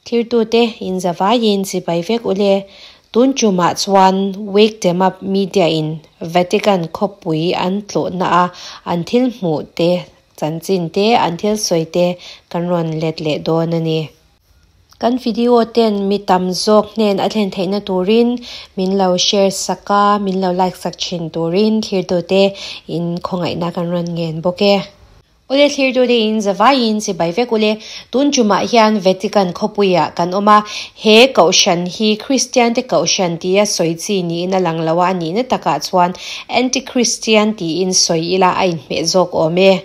Thirtute in zavaiin chibai vek ule. Tun tumah chuan Wake Them Up Media in Vatican khawpui an tlawhna a an thil hmuh te chanchin te an thil sawi te kan rawn let leh dawn a ni. Kan video ten mi tam zawk hnen a thlen theihna turin min lo share sak a, min lo like sak thin turin thirtute in khawngaihna kan rawn ngen bawk e. Awle thlirtute in zavaiin chibai vek ule. Tun tumah hian Vatican khawpuiah kan awm a, he kohhran hi Kristian te kohhran tia sawi chi niin a lang lo a, a nihna takah chuan Anti-Christian tiin sawi ila a inhmeh zawk awm e.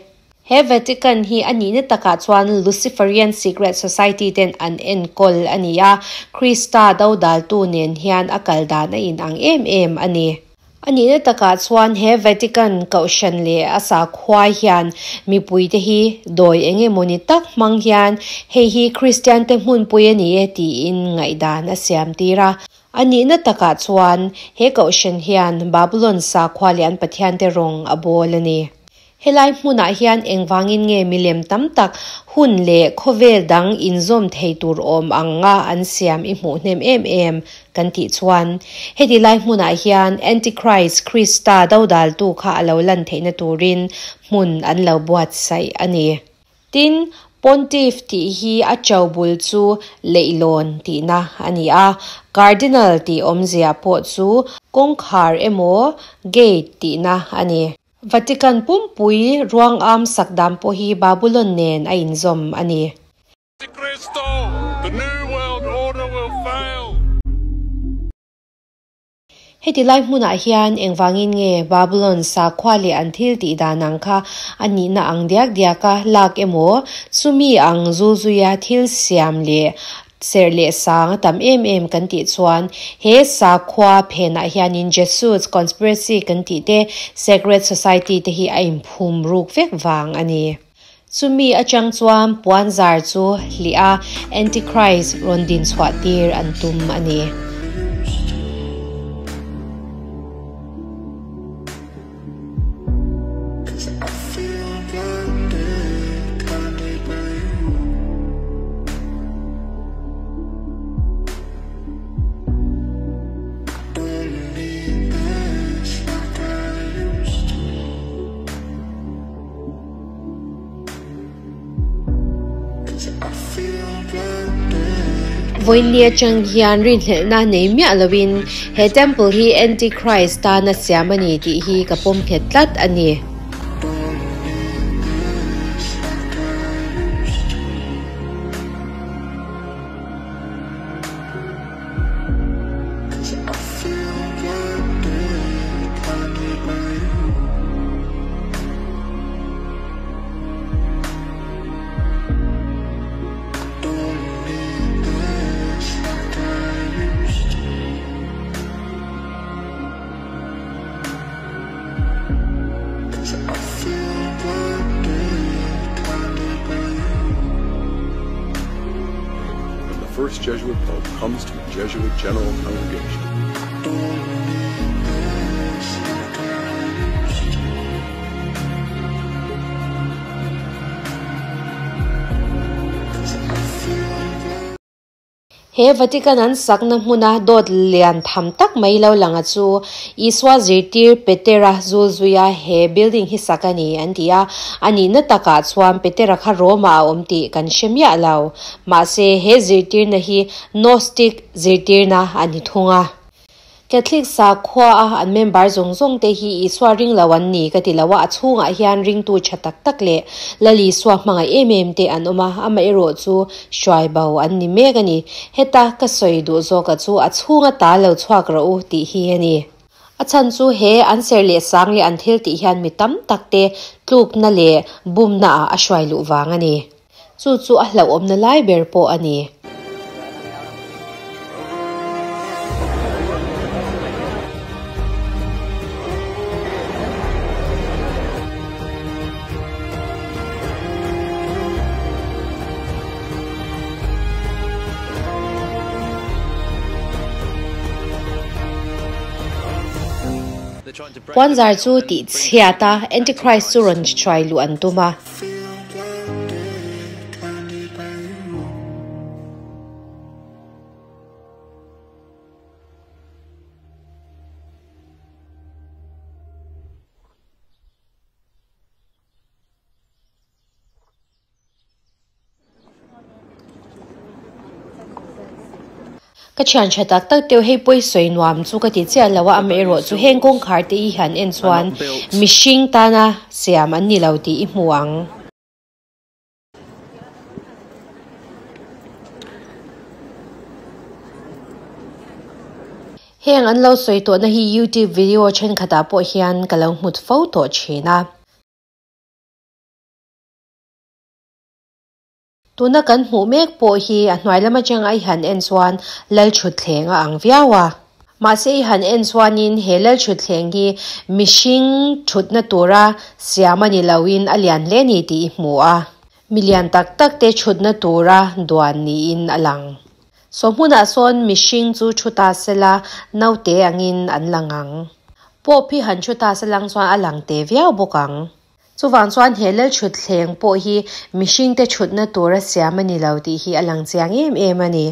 He Vatican hi a nihna takah chuan Luciferian Secret Society ten an enkawl a ni a, Krista dodaltu nen hian a kal dan a inang em em a ni. A nihna takah chuan he Vatican kohhran leh a sakhua hian mipuite hi dawi eng emawni tak hmang hian hei hi Kristian te hmunpui a ni e tiin ngaihdan a siam tir a. A nihna takah chuan he kohhran hian Babulon sakhua leh an pathiante rawng a bawl a ni. Helai hmunah hian engvangin nge milem tam tak hun leh khawvel dang inzawm thei tur awm anga an siam i hmuh hnem em em kan tih chuan heti lai hmunah hian Antichrist Krista dodaltu kha a lo lan theihna turin hmun an lo buatsaih a ni. Tin, Pontiff tih hi a cho bul chu leihlawn tihna a ni a, Cardinal tih awmzia pawh chu kawngkhar emaw gate tihna a ni. Vatican pumpui ruang am sak dan pawh hi Babulon nen a inzawm a ni. Heti lai hmunah hian engvangin nge Babulon sakhua leh an thil tih dan ang kha a nihna ang diak diaka lak emaw chumi ang zulzuia thil siam leh Serh leh sang a tam em em kan tih chuan he sakhua phenah hianin Jesuits conspiracy kan tih te Secret Society te hi a inphum ruk vek vang a ni. Chumi atang chuan puanzar chu hlih a Antichrist rawn din chhuah tir an tum a ni. Vawiinni atang hian rinhlelhna nei miah lovin he temple hi Antichrist tana siam a ni tih hi ka pawm nghet tlat a ni. When the first Jesuit pope comes to a Jesuit general congregation. He Vatican an sakna hmuna dawt lian tham tak mai lo langa chu Isua zirtir Petera zulzuia he building hi sak a ni an ti a. A nihna takah chuan Petera kha Rome-ah a awm tih kan hre miah lo. Mahse he zirtirna hi Gnostic zirtirna a ni thung a. Catholic sakhua a an member zawng zawng te hi Isua ring lo an ni ka ti lo a, a chhungah hian ringtu tha tak tak leh Lal Isua hmangaih em em te an awm a, amaherawh chu hruai bo an ni mek a ni. Heta ka sawi duh zawka chu a chhunga ta lo chhuak rawh u tih hi a ni. A chhan chu he an ser leh sang leh an thil tih hian mi tam tak te tlukna leh bumna ah a hruai luh vang a ni. Chu chu a hlauhawmna lai ber pawh a ni. Puanzar chu tihchhiat a, Antichrist chu rawn hruai luh an tum a. Ka thian tha tak tak teuh hei pawi sawi nuam chu ka ti chiah lo a, amaherawh chu heng kawngkhar te i han en chuan mihring tana siam an ni lo tih i hmu ang. Heng an lo sawi tawhna hi youtube video thenkhatah pawh hian ka lo hmut fo tawh thin a. Tuna kan hmuh mek pawh hi a hnuai lam atang a i han en chuan Lalthutthleng a ang viau a. Mahse i han en chuanin he Lalthutthleng hi mihring thutna tura siam a ni loin a lian hle ni tih i hmu a. Mi lian tak tak te thutna tura duan niin a lang. Saw hmunah sawn mihring chu thu ta sela naute angin an lang ang. Pope hi han thu ta selang chuan a lang te viau bawk ang. Chuvang chuan he Lalthutthleng pawh hi mihringte thutna tura siam a ni lo tih hi a lang chiang em em a ni.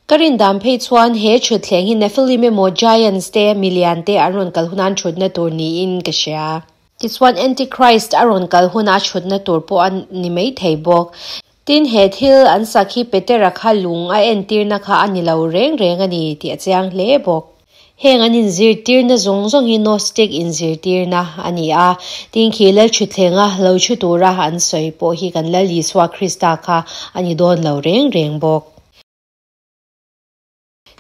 Ka rin dan phei chuan he thutthleng hi Nephilim emaw Giants te, milian te an rawn kal hunan thutna tur niin ka hria. Tichuan Antichrist a rawn kal huna thutna tur pawh a ni maithei bawk. Tin, he thil an sak hi Petera kha lung a entirna kha a ni lo reng reng a ni tih a chiang hle bawk. Heng an inzirtirna zawng zawng hi Gnostic inzirtirna a ni a, tin khi Lalthutthlenga lo thu tura an sawi pawh hi kan Lal Isua Krista kha a ni dawn lo reng reng bawk.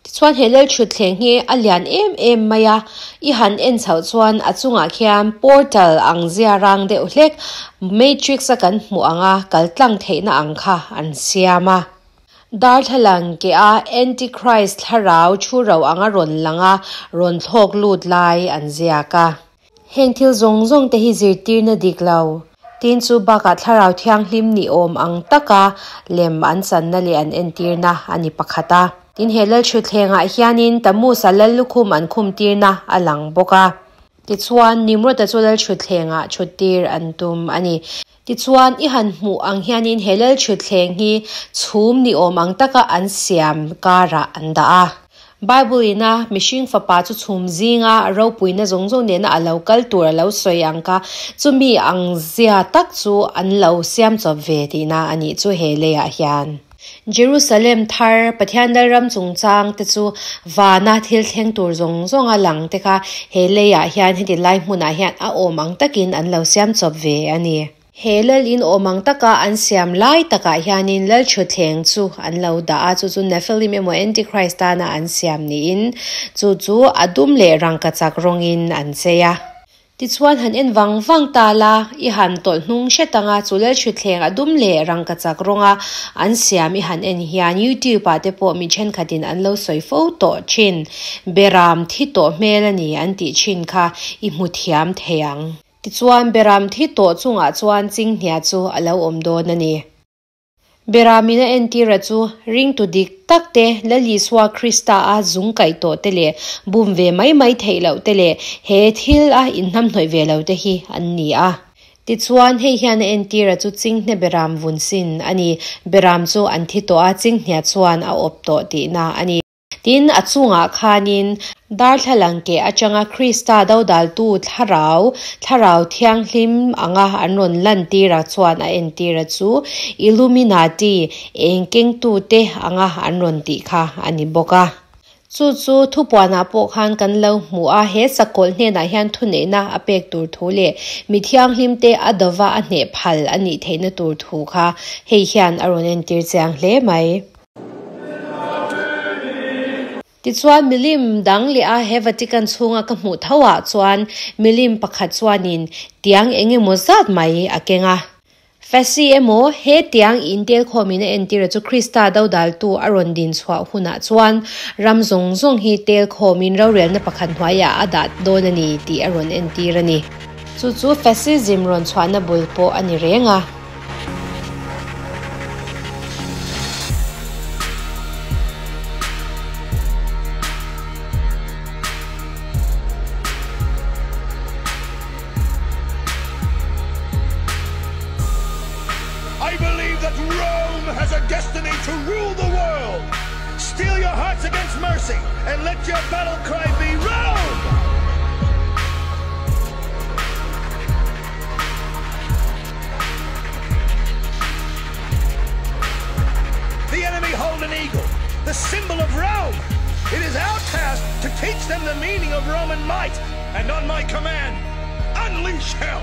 Tichuan he Lalthutthleng hi a lian em em mai a, i han en chhoh chuan a chungah khian portal ang zia rang deuh hlek matrix a kan hmuh anga kal tlang theihna ang kha an siam a. Darthlalang ke a Antichrist thlarau thu ro anga rawn lang a rawn thlawk lut lai an ziak a. Heng thil zawng zawng te hi zirtirna dik lo. Tin, chu bakah Thlarau Thianghlim ni awm ang taka lem an channa leh an entirna a ni pakhat a. Tin, he Lalthutthlengah hianin Tammuz-a lal lukhum an khumtirna a lang bawk a. Tichuan, Nimrod-a chu Lalthutthlengah thuttir an tum a ni. Tichuan, i han hmuh ang hianin he Lalthutthleng hi chhum ni awm ang taka an siam karah an dah a. Bible ina mihring fapa chu chhum zinga ropuina zawng zawng nena a lo kal tur a lo sawi ang kha, chumi ang zia tak chu an lo siam chawp ve tihna a nih chu he leiah hian. Jerusalem thar, Pathian Lalram chungchang te chu vana thil thleng tur zawng zawnga lang te kha he leiah hian heti lai hmunah hian a awm ang takin an lo siam chawp ve a ni. He lal in awm ang taka an siam lai takah hianin lal thutthleng chu an lo dah a, chu chu Nephilim emaw Antichrist tana an siam niin chu chu a dum leh rangkachak rawngin an chei a. Tichuan han en vang vang ta la, i han tawlh hnung hret anga chu lal thutthleng a dum leh rangkachak rawnga an siam i han en hian YouTube ah te pawh mi thenkhatin an lo sawi fo tawh thin. Beram thi tawh hmel a ni an tih thin kha i hmu thiam thei ang. Tichuan, Beram thi tawh chungah chuan chinghnia chu a lo awm dawn a ni. Beramin a entira chu ringtu dik tak te, Lal Isua Krista a zung kaih tawh te leh bum ve mai mai theih loh te leh he thil a inhnamhnawih ve lo te hi an ni a. Tichuan, hei hian a entira chu chinghne Beram vun sin a ni. Beram chu an thi tawh a, chinghnia chuan a awp tawh tihna a ni. Tin, a chungah khanin darthlalang keh atanga Krista dodaltu thlarau, Thlarau Thianghlim anga an rawn lantira chuan a entira chu Illuminati, eng kengtute anga an rawn tih kha a ni bawk a. Chu chu thupuanah pawh khan kan lo hmu a, he sakawlh hnenah hian thuneihna a pek tur thu leh mi thianghlimte a dova a hneh phal a nih theihna tur thu kha hei hian a rawn entir chiang hle mai. Tichuan, milim dang leh a he Vatican chhunga ka hmuh tho ah chuan milim pakhat chuanin tiang eng emaw zat mai a keng a. Fasci emaw he tiang intel khawmin a entira chu Krista dodaltu a rawn din chhuah hunah chuan ram zawng zawng hi tel khawmin rorelna pakhat hnuaiah a dah dawn a ni tih a rawn entir a ni. Chu chu Fascism rawn chhuahna bul pawh a ni reng a. I believe that Rome has a destiny to rule the world. Steel your hearts against mercy and let your battle cry be Rome! The enemy hold an eagle, the symbol of Rome. meaning of Roman might, and on my command, unleash hell!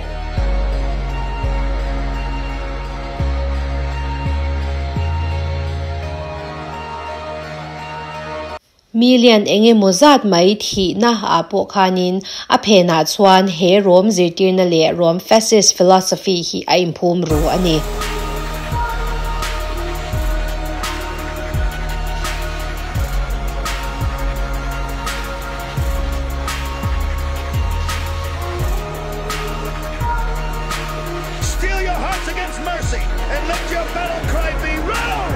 Million eng emaw zat mai thihna ah pawh khanin a phenah chuan he Rom zirtirna leh Rom fascist philosophy hi a inphum ru a ni. Steel your hearts against mercy and let your battle cry be Rome!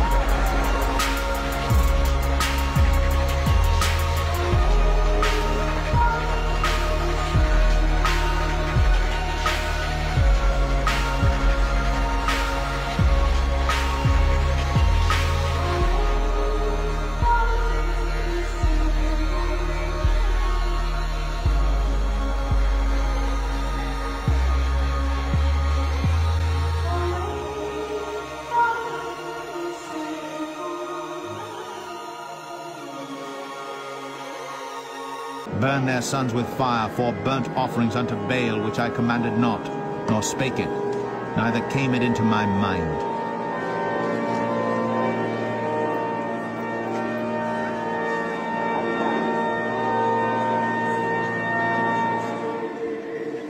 Burn their sons with fire for burnt offerings unto Baal, which I commanded not, nor spake it, neither came it into my mind.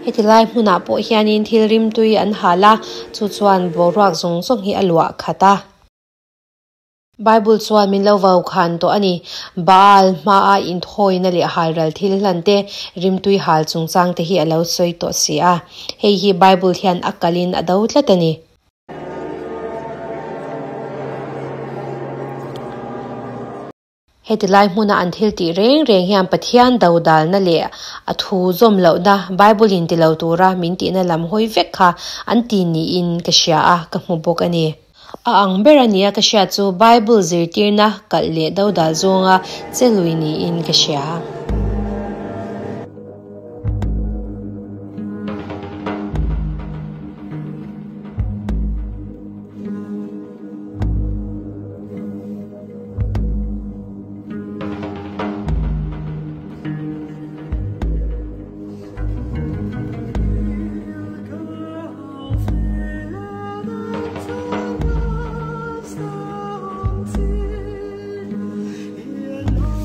Heti lai hmunah pawh hianin thil rimtui an hal a, chu chuan boruak zawng zawng hi a luah khat a. Bible chuan min lo vau khan tawh a ni. Baal hmaa inthawina leh halral thil hlan te, rimtui hal chungchang te hi a lo sawi tawh si a. Hei hi Bible hian a kalin a do tlat a ni. Heti lai hmuna an thil tih reng reng hian Pathian dodalna leh a thu zawm lohna, Bible in ti lo tura min tihna lam hawi vek kha an ti niin ka hria a, ka hmu bawk a ni. A ang ber a nia ka hriat chu Bible zirtirna kalh leh dodal zawnga che lui niin ka hria.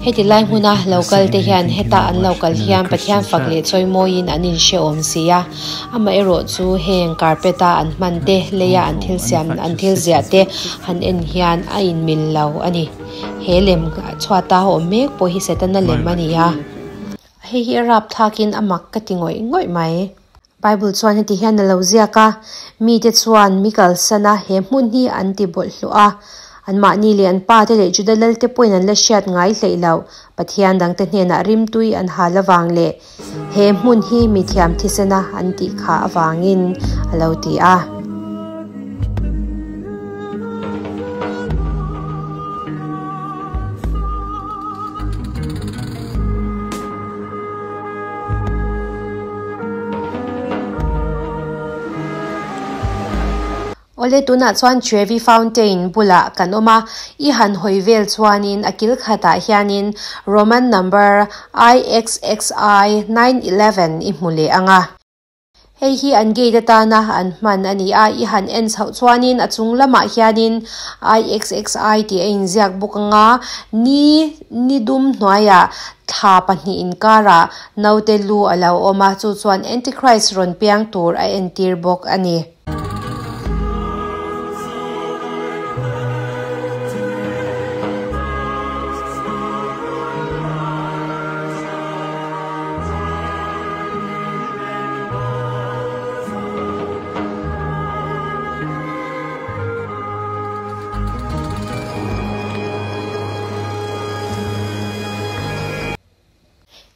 Heti lai hmuna lo kal te hian heta an lo kal hian Pathian fak leh chawimawiin an inhre awm si a, amaherawh chu heng carpet a an hman te, leia an thil siam an thil ziah te han en hian a inmil lo a ni. He lem chhuata a awm mek pawh hi Setana lem a ni a. Hei hi a rapthlakin a mak ka ti ngawih ngawih mai. Bible chuan heti hian a lo ziak a, Mite chuan mi kalsan a, he hmun hi an ti bawlhhlawh a. Anmahni leh an pate leh Juda lalte pawhin an la hriat ngai hleih loh. Pathian dangte hnenah rimtui an hal avang leh he hmun hi mithiam thisena an tih kha avangin a lo ti a. Awle tunah chuan Trevi Fountain bulah kan awm a, i han hawi vel chuanin a kil khatah hianin Roman number IXXI 911 i hmu leh ang a. Hei hi an gate atana an hman a ni a, i han en chhoh chuanin a chung lamah hianin IXXI tih a inziak bawk ang a, ni ni dum hnuaiah thla pahnih inkarah naute lu a lo awm a, chu chuan Antichrist rawn piang tur a entir bawk a ni.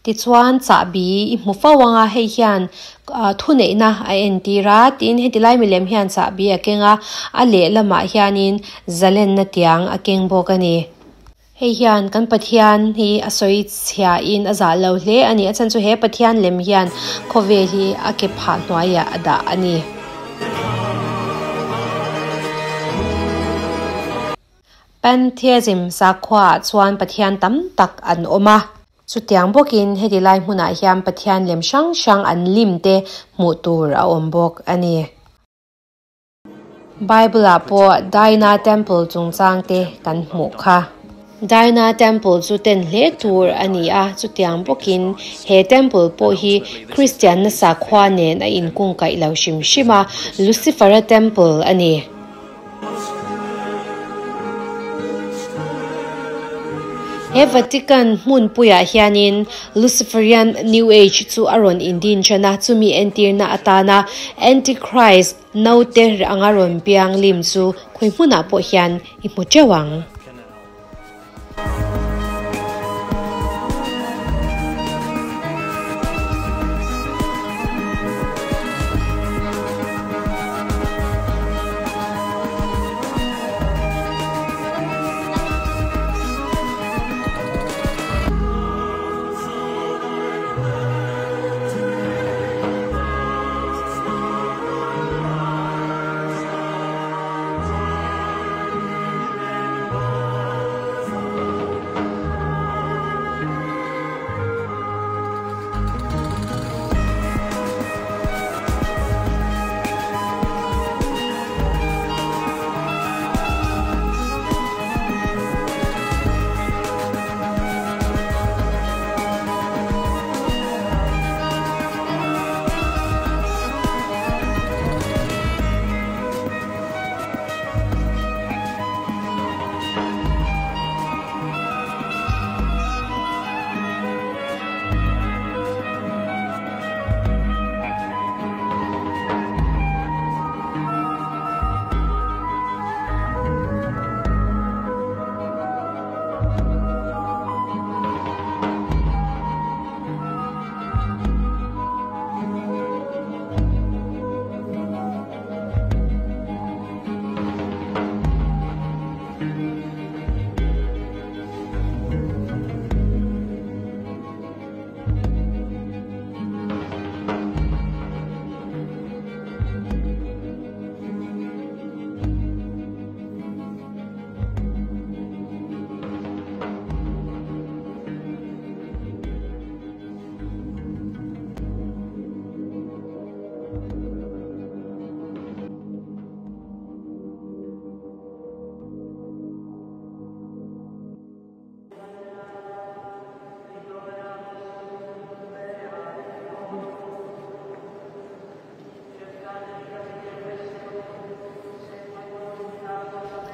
Tichuan chahbi i hmu fo ang a, hei hian thuneihna a entir a, tin heti lai milem hian chahbi a keng a, a lehlamah hianin zalenna tiang a keng bawk a ni. Hei hian kan Pathian hi a sawi chhiain a zah lo hle a ni. A chhan chu he Pathian lem hian khawvel hi a ke phah hnuaiah a dah a ni. Pantheism sakhuaah chuan Pathian tam tak an awm a. Chutiang bawkin heti lai hmunah hian Pathian lem hrang hrang an lim te hmuh tur a awm bawk a ni. Bible ah pawh Dinah Temple chungchang te kan hmuh kha. Dinah Temple chu ten hle tur a ni a, chutiang bawkin he temple pawh hi Kristianna sakhua nen a inkungkaih lo hrim hrim a, Lucifer-a temple a ni. He Vatican hmunpuiah hianin Luciferian New Age chu a rawn indin ṭan a, chumi entirna atana Antichrist naute anga rawn piang lim chu khawi hmunah pawh hian i hmu ṭeuh ang.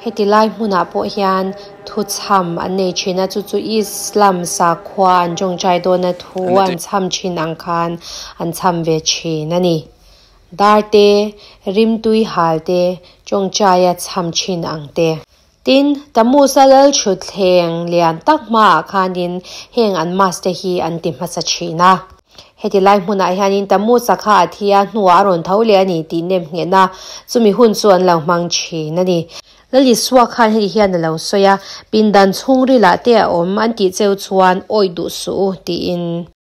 Heti lai hmunah pawh hian thuchham an nei thin a, chu chu Islam sakhua an tawngtai dawna thu an chham thin ang khan an chham ve thin a ni. Dar te, rimtui hal te, tawngtaia chham thin ang te. Tin, Tammuz-a lal thutthleng lian tak hmaah khanin heng an mas te hi an ti hmasa thin a. Heti lai hmunah hianin Tammuz-a kha a thi a, hnuah a rawn tho leh a ni tih nem nghen a, chumi hun chu an lo hmang thin a ni. Lal Isua khan heti hian a lo sawi a, Pindan chhungrilah te a awm an tih cheu chuan awih duh suh u tiin.